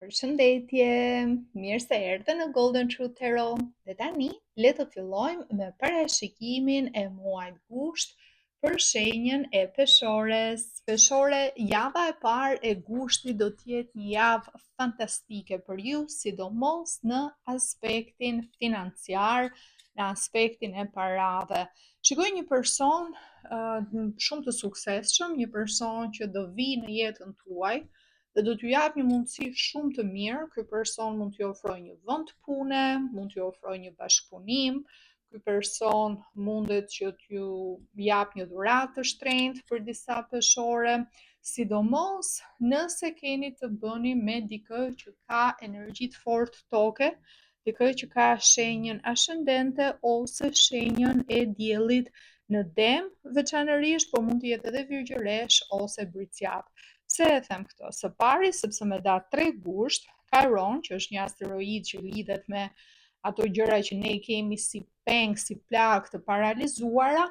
Përshëndetje, mirë se erdhe në Golden Truth Tarot. Dhe tani le të fillojmë me parashikimin e muajit gusht për shenjën e Peshores. Peshore, java e parë e gushtit do të jetë një javë fantastike për ju, sidomos në aspektin financiar, në aspektin e parave. Shikoj një person uh, shumë të suksesshëm, një person që do vijë në jetën tuaj, dhe do t'ju japë një mundësi shumë të mirë. Ky person mund t'ju ofrojë një vend pune, mund t'ju ofrojë një bashkëpunim, ky person mundet që t'ju japë një dhuratë të shtrenjtë për disa peshore, sidomos nëse keni të bëni me dikë që ka energji të fortë toke, dikë që ka shenjën ascendente ose shenjën e diellit në dem, veçanërisht, po mund të jetë edhe virgjëreshë ose bricjap. Pse e them këtë? Së pari, sepse me datë 3 gusht, Chiron, që është një asteroid që lidhet me ato gjëra që ne i kemi si peng, si plagë të paralizuara,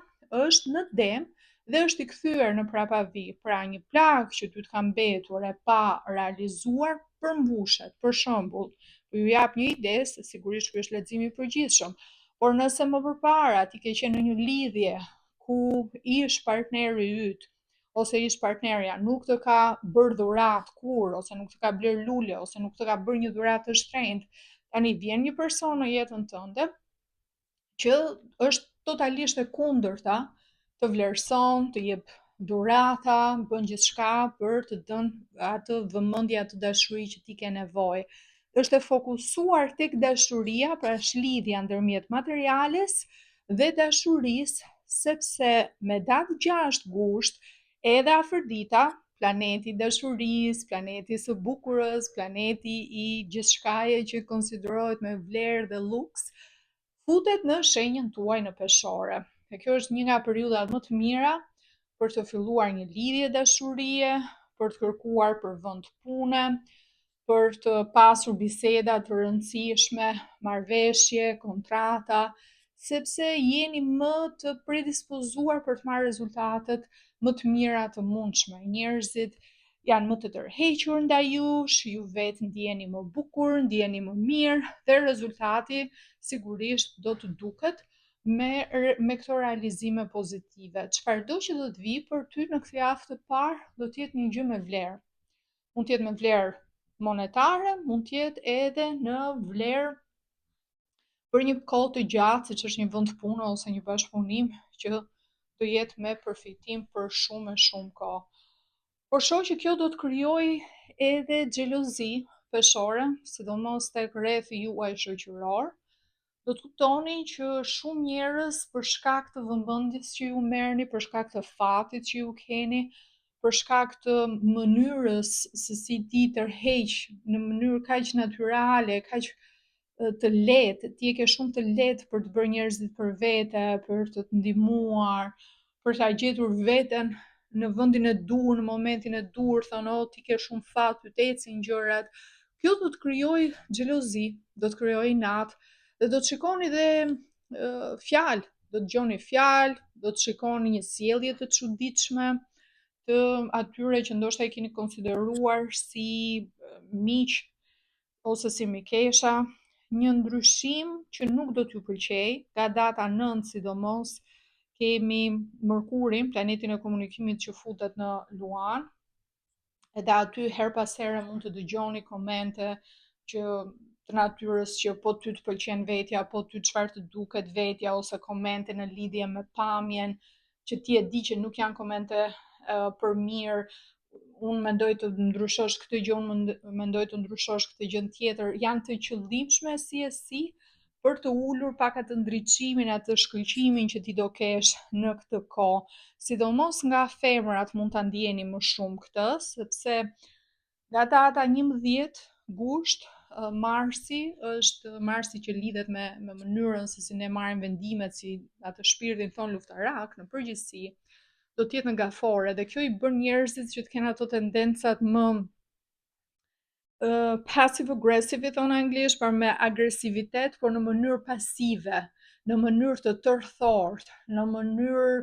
është në dem dhe është i kthyer në prapavijë. Pra një plagë që ty të ka mbetur e pa realizuar përmbushet. Për shembull, po ju jap një ide se sigurisht ky është leximi i përgjithshëm, por nëse më përpara ti ke qenë në një lidhje ku ish partneri yt ose ish partnerja nuk të ka bërë dhuratë kurrë ose nuk të ka blerë lule ose nuk të ka bërë një dhuratë të shtrenjtë, tani vjen një person në jetën tënde që është totalisht e kundërta, të vlerëson, të jep dhurata, bën gjithçka për të dhënë atë vëmendje, atë dashuri që ti ke nevojë. Është e fokusuar tek dashuria, pra është lidhja ndërmjet materiales dhe dashurisë, sepse me datë 6 gusht edhe Afërdita, planeti i dashurisë, planeti i së bukurës, planeti i gjithçkaje që konsiderohet me vlerë dhe luks, futet në shenjën tuaj në Peshore. Dhe kjo është një nga periudhat më të mira për të filluar një lidhje dashurie, për të kërkuar për vend pune, për të pasur biseda të rëndësishme, marrëveshje, kontrata, sepse jeni më të predispozuar për të marrë rezultatet më të mira të mundshme. Njerëzit janë më të tërhequr ndaj jush, ju vetë ndiheni më bukur, ndiheni më mirë dhe rezultati sigurisht do të duket me me këto realizime pozitive. Çfarëdo që do të vijë për ty në këtë javë të parë, do të jetë një gjë me vlerë. Mund të jetë me vlerë monetare, mund të jetë edhe në vlerë për një kohë të gjatë, siç është një vend pune ose një bashkëpunim që do jetë me përfitim për shumë e shumë kohë. Por shoh që kjo do të krijojë edhe xhelozi peshore, sidomos tek rrethi juaj shoqëror. Do të kuptoni që shumë njerëz për shkak të vëmendjes që ju merrni, për shkak të fatit që ju keni, për shkak të mënyrës se si ti tërheq në mënyrë kaq natyrale, kaq të lehtë, ti e ke shumë të lehtë për të bërë njerëzit për vete, për të të ndihmuar, për ta gjetur veten në vendin e duhur, në momentin e duhur, thonë, oh, ti ke shumë fat, ty të ecin gjërat. Kjo do të krijojë xhelozi, do të krijojë inat dhe do të shikoni dhe uh, fjalë, do të dëgjoni fjalë, do të shikoni një sjellje të çuditshme të atyre që ndoshta i keni konsideruar si miq ose si mikesha, një ndryshim që nuk do t'ju pëlqejë, nga data 9 sidomos kemi Mërkurin, planetin e komunikimit që futet në Luan, edhe aty herë pas here mund të dëgjoni komente që të natyrës që po ty të pëlqen vetja, po ty çfarë të duket vetja ose komente në lidhje me pamjen, që ti e di që nuk janë komente uh, për mirë, unë mendoj të ndryshosh këtë gjë, unë mendoj të ndryshosh këtë gjë tjetër, janë të qëllimshme si e si për të ulur pak atë ndriçimin, atë shkëlqimin që ti do kesh në këtë kohë. Sidomos nga femrat mund ta ndieni më shumë këtë, sepse nga data 11 gusht Marsi është Marsi që lidhet me me mënyrën se si ne marrim vendimet, si atë shpirtin tonë luftarak në përgjithësi, do të jetë në gaforre dhe kjo i bën njerëzit që të kenë ato tendencat më uh, passive aggressive i thonë anglisht, por me agresivitet, por në mënyrë pasive, në mënyrë të tërthortë, në mënyrë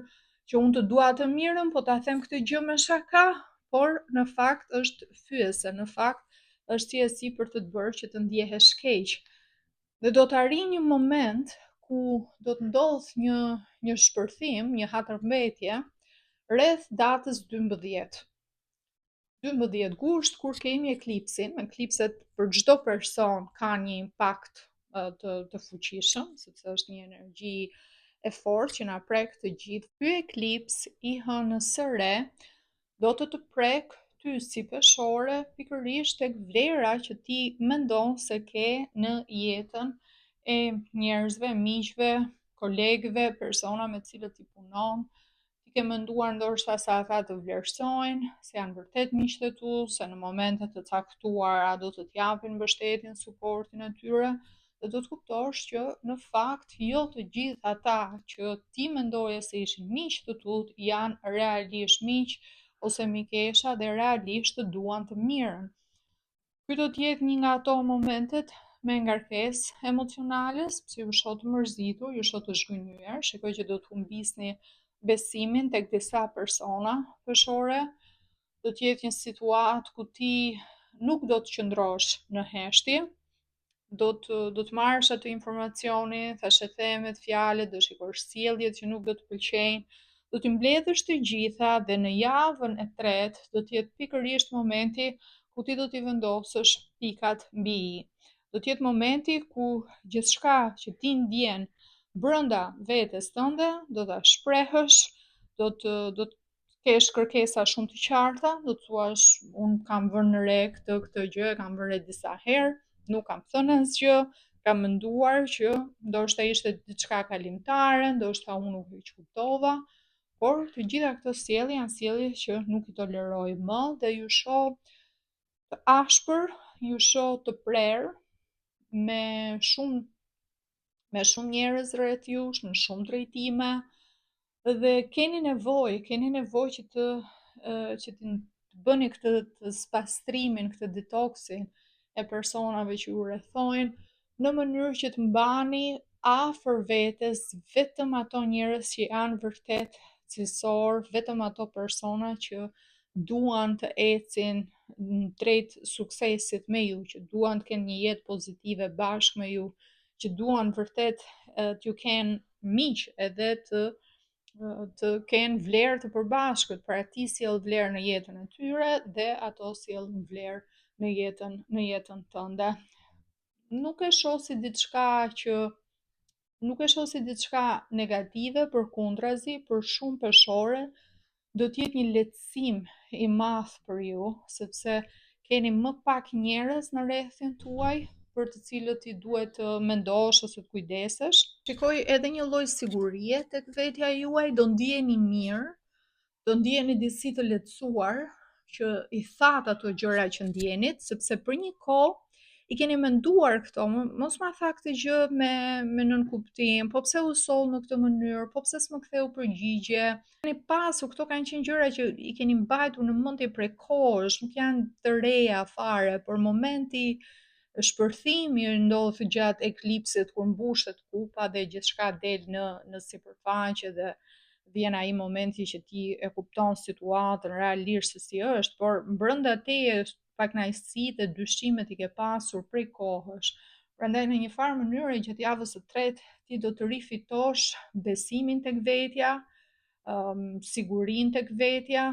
që unë të dua të mirën, po ta them këtë gjë me shaka, por në fakt është fyese, në fakt Është si e sipër të të bërë që të ndjehesh keq. Dhe do të arrijë një moment ku do të ndodhë një një shpërthim, një hatërmbetje rreth datës 12. 12 gusht kur kemi eklipsin, eklipset për çdo person kanë një impakt të të fuqishëm, sepse është një energji e fortë që na prek të gjithë. Ky eklips i hënës së re do të të prek ty si peshore pikërisht tek vlera që ti mendon se ke në jetën e njerëzve, miqve, kolegëve, persona me të cilët ti punon. Ti ke menduar ndoshta se ata të vlerësojnë, se janë vërtet miqtë e tu, se në momente të caktuara do të të japin mbështetjen, suportin e tyre, dhe do të kuptosh që në fakt jo të gjithë ata që ti mendoje se ishin miq të tu janë realisht miq ose mikesha dhe realisht të duan të mirën. Ky do të jetë një nga ato momentet me ngarkesë emocionale, sepse ju shoh të mërzitur, ju shoh të zhgënjyer, shikoj që do të humbisni besimin tek disa persona peshore, do të jetë një situatë ku ti nuk do të qëndrosh në heshtje, do të do të marrësh atë informacionin, thashethemet, fjalët, do shikosh sjelljet që nuk do të pëlqejnë, do t'i mbledhësh të gjitha dhe në javën e tretë do të jetë pikërisht momenti ku ti do t'i vendosësh pikat mbi i. Do të jetë momenti ku gjithçka që ti ndjen brenda vetes tënde do ta shprehësh, do të do të kesh kërkesa shumë të qarta, do të thuash unë kam vënë re këtë këtë gjë, e kam vënë re disa herë, nuk kam thënë asgjë, kam menduar që ndoshta ishte diçka kalimtare, ndoshta unë nuk e kuptova, por të gjitha këto sjellje janë sjellje që nuk i toleroj më dhe ju shoh të ashpër, ju shoh të prerë me shumë me shumë njerëz rreth jush, në shumë drejtime dhe keni nevojë, keni nevojë që të që të bëni këtë të spastrimin, këtë detoksin e personave që ju rrethojnë, në mënyrë që të mbani afër vetes vetëm ato njerëz që janë vërtet cilësorë, vetëm ato persona që duan të ecin drejt suksesit me ju, që duan të kenë një jetë pozitive bashkë me ju, që duan vërtet t'ju kenë miq edhe të të kenë vlerë të përbashkët, pra ti sjell vlerë në jetën e tyre dhe ato sjellin vlerë në jetën në jetën tënde. Nuk e shoh si diçka që nuk e shoh si diçka negative, përkundrazi, për shumë peshore do të jetë një lehtësim i madh për ju, sepse keni më pak njerëz në rrethin tuaj për të cilët ti duhet të mendosh ose të kujdesesh. Shikoj edhe një lloj sigurie tek vetja juaj, do ndiheni mirë, do ndiheni disi të lehtësuar që i thatë ato gjëra që ndjenit, sepse për një kohë i keni menduar këto, mos ma tha këtë gjë me me nënkuptim, po pse u soll në këtë mënyrë, po pse s'më ktheu përgjigje. Keni pasur, këto kanë qenë gjëra që i keni mbajtur në mendje prej kohësh, nuk janë të reja fare, por momenti shpërthimi ndodh gjatë eklipsit kur mbushet kupa dhe gjithçka del në në sipërfaqe dhe vjen ai momenti që ti e kupton situatën realisht se si është, por brenda teje pakënaqësitë dhe dyshimet i ke pasur prej kohësh. Prandaj në një farë mënyre gjatë javës së tretë ti do të rifitosh besimin tek vetja, um, sigurinë tek vetja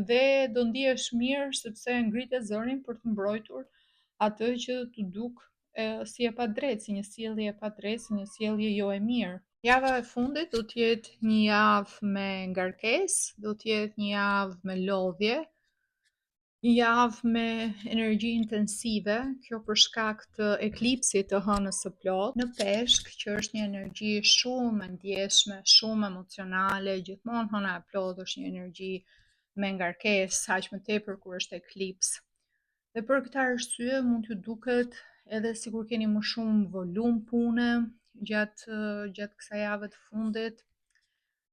dhe do ndihesh mirë sepse ngrite zërin për të mbrojtur atë që t'u duk e, si e padrejtë, si një sjellje e padrejtë, si një sjellje jo e mirë. Java e fundit do të jetë një javë me ngarkesë, do të jetë një javë me lodhje, Një javë me energji intensive, kjo për shkak të eklipsit të hënës së plotë në Peshk, që është një energji shumë e ndjeshme, shumë emocionale, gjithmonë hëna e plotë është një energji me ngarkesë, aq më tepër kur është eklips. Dhe për këtë arsye mund t'ju duket edhe sikur keni më shumë volum pune gjatë gjatë kësaj jave të fundit.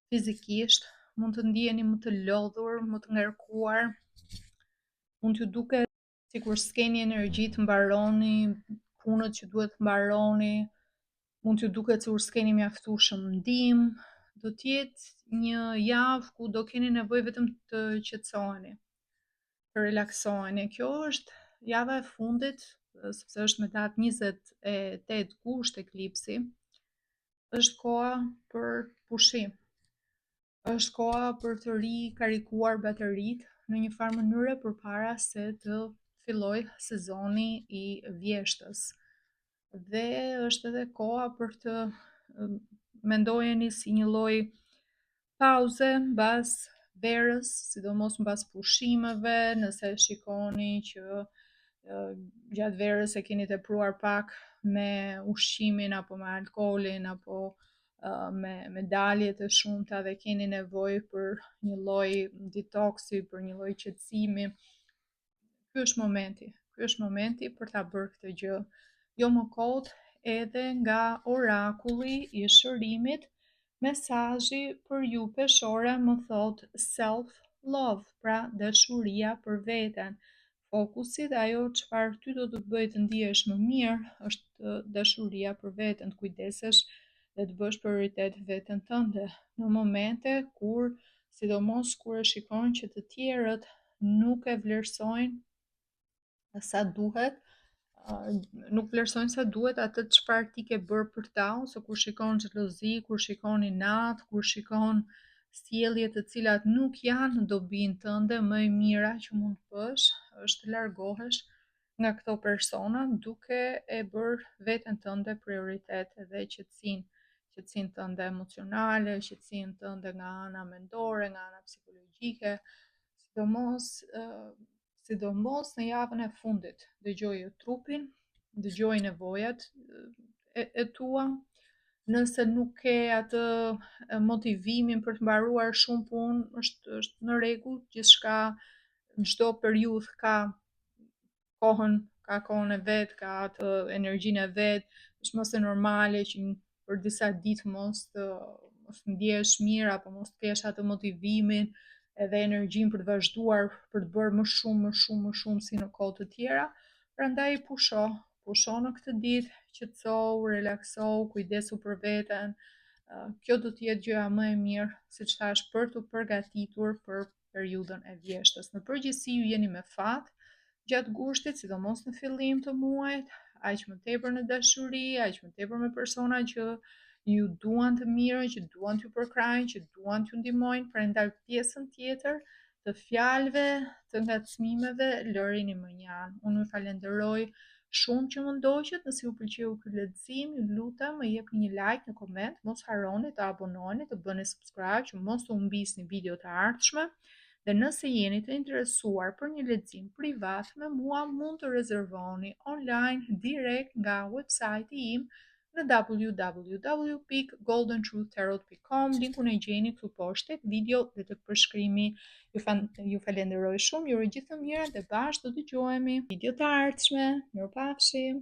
Fizikisht mund të ndiheni më të lodhur, më të ngarkuar. Mund t'ju duket sikur s'keni energji të mbaroni punët që duhet të mbaroni. Mund t'ju duket sikur s'keni mjaftueshëm ndihmë. Do të jetë një javë ku do keni nevojë vetëm të qetësoheni, të relaksoheni. Kjo është Java e fundit, sepse është me datë 28 gusht eklipsi, është koha për pushim. Është koha për të rikarikuar bateritë në një farë mënyre përpara se të fillojë sezoni i vjeshtës. Dhe është edhe koha për të mendojeni si një lloj pauze mbas verës, sidomos mbas pushimeve, nëse shikoni që gjatë verës e keni tepruar pak me ushqimin apo me alkoolin apo me me dalje të shumta dhe keni nevojë për një lloj detoksi, për një lloj qetësimi. Ky është momenti. Ky është momenti për ta bërë këtë gjë. Jo më kot edhe nga orakulli i shërimit, mesazhi për ju peshore më thotë self love, pra dashuria për veten. Fokusi dhe ajo çfarë ty do të të bëjë të ndihesh më mirë është dashuria për veten, të kujdesesh dhe të bësh prioritet veten tënde në momente kur, sidomos kur e shikon që të tjerët nuk e vlerësojnë sa duhet, nuk vlerësojnë sa duhet atë çfarë ti ke bërë për ta, ose kur shikon xhelozi, kur shikon inat, kur shikon sjellje të cilat nuk janë në dobinë tënde, më e mira që mund të bësh është të largohesh nga këto persona duke e bërë veten tënde prioritet dhe qetësinë, qetësinë tënde emocionale, qetësinë tënde nga ana mendore, nga ana psikologjike, sidomos sidomos në javën e fundit. Dëgjoje trupin, dëgjoji nevojat e, e tua, nëse nuk ke atë motivimin për të mbaruar shumë punë, është është në rregull, gjithçka në çdo periudhë ka kohën, ka kohën e vet, ka atë energjinë e vet, është më se normale që për disa ditë mos të mos të ndjehesh mirë apo mos të kesh atë motivimin edhe energjinë për të vazhduar, për të bërë më shumë, më shumë, më shumë si në kohë të tjera. Prandaj pusho, pusho në këtë ditë, qetësohu, relaksohu, kujdesu për veten. Kjo do të jetë gjëja më e mirë, siç thashë, për t'u përgatitur për periudhën e vjeshtës. Në përgjithësi ju jeni me fat gjatë gushtit, sidomos në fillim të muajit, aq më tepër në dashuri, aq më tepër me persona që ju duan të mirën, që duan t'ju përkrahin, që duan t'ju ndihmojnë, prandaj pjesën tjetër të fjalëve, të ngacmimeve lërini mënjanë. Unë ju falenderoj shumë që më ndoqët, nëse ju pëlqeu ky lexim, ju lutem më jepni një like, një koment, mos harroni të abonoheni, të bëni subscribe që mos të humbisni video të ardhshme. Dhe nëse jeni të interesuar për një lexim privat me mua, mund të rezervoni online direkt nga website-i im në www.goldentruthtarot.com. Linkun e gjeni këtu poshtë tek video dhe tek përshkrimi. Ju, ju falenderoj shumë, ju uroj gjithë të mirat dhe bashkë do dëgjohemi video të ardhshme. Mirupafshim!